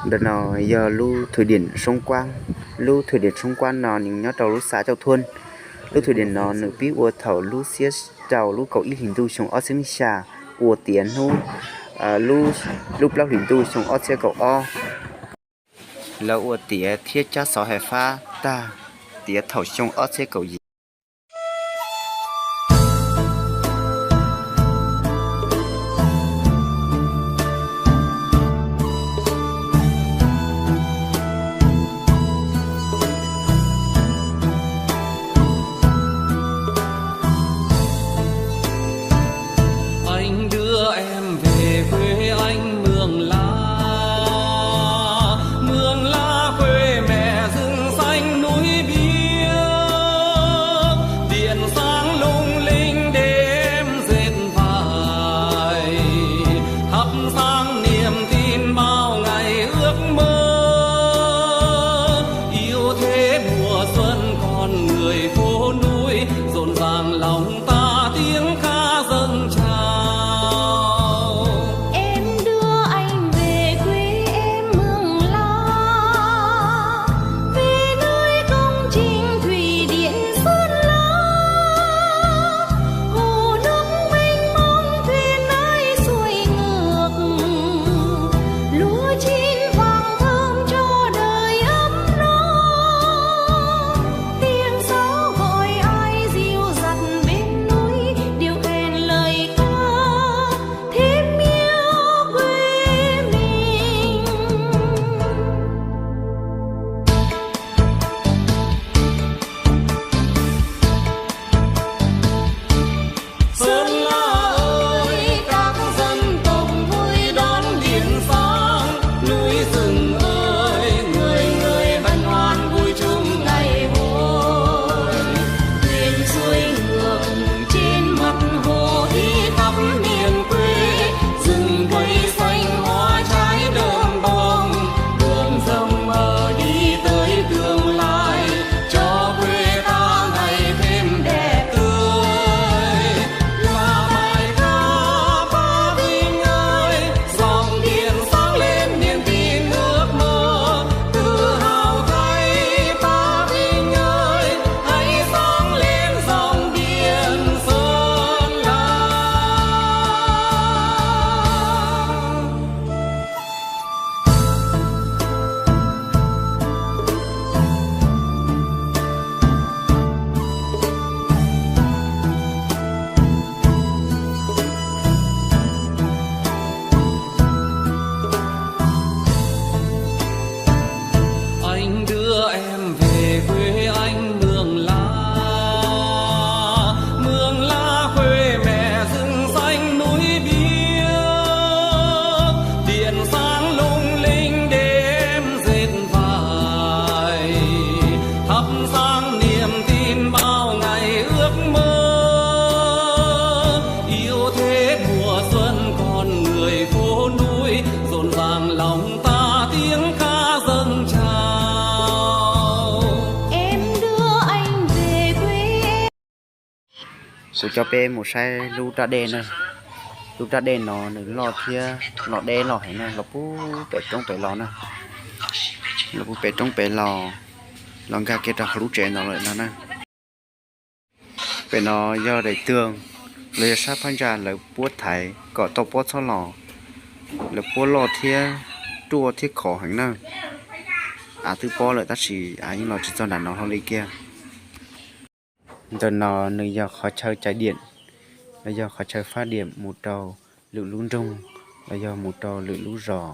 Ntawm no yog lub thwm diam Soob Kuab. Lub thwm diam Soob Kuab no nws nyob rau lub xav Cauj Thuab. Lub thwm diam no nws pib ua thaum lub xiab rau lub kaum ib hlis ntuj xyoo ob txhiab xya, ua tiav hnub lub plaub hlis ntuj xyoo ob txhiab kaum ob. Lawv ua tiav thiab cab xov hais fab tag tiav thaum xyoo ob txhiab kaum yim. Anh đưa em về quê anh Mường La, Mường La quê mẹ rừng xanh núi biếc, điện sáng lung linh đêm dệt vải, thắp sáng niềm tin bao ngày ước mơ. Yêu thế mùa xuân con người phố núi, rộn ràng lòng ta tiếng ca dâng trào. Em đưa anh về quê em Mường La, về nơi công trình thủy điện Sơn La. Hồ nước mênh mông thuyền ái xuôi ngược, lúa chín vàng thơm cho đời ấm no. Tiếng sáo gọi ai dịu dặt bên núi, điệu khen lời ca thêm yêu quê mình. Sơn La ơi, các dân tộc vui đón điện sáng, núi rừng ơi, người người hân hoan vui chung ngày hội. Thuyền xuôi ngược trên mặt hồ đi khắp miền quê, rừng cây xanh hoa trái đơm bông, đường rộng mở đi tới tương lai, cho quê ta ngày thêm đẹp tươi. Là bài ca Pa Vinh ơi, dòng điện sáng lên niềm tin ước mơ, tự hào thay Pa Vinh ơi, hãy sáng lên dòng điện Sơn La. Anh đưa em về quê anh Mường La, Mường La quê mẹ rừng xanh núi biếc, điện sáng lung linh đêm dệt vải, thắp sáng niềm tin bao ngày ước mơ. Yêu thế mùa xuân con người phố núi, rộn ràng lòng ta tiếng ca dâng trào. Em đưa anh về quê. Kuv coj peb mus saib lub raj dej na. Lub raj dej no nws loj thiab los deb loj heev na, los puag pem roob pem los na. Los puag pem roob pem los, los nkag kiag rau hauv lub tsev no lawm no na. Pem no yog daim tog los yog sab phab ntsa lawv puab thaiv kom tau pob txhob los. Lawv puab loj thiab ruaj thiab khov heev na. Av twb pob lawm tab sis av yeej los tsis txog nram no hlo li kiag. Ntawm no nws yog qhov chaw cai diam, los yog qhov chaw fab diam mus rau lwm lub nroog, los yog mus rau lwm lub zos.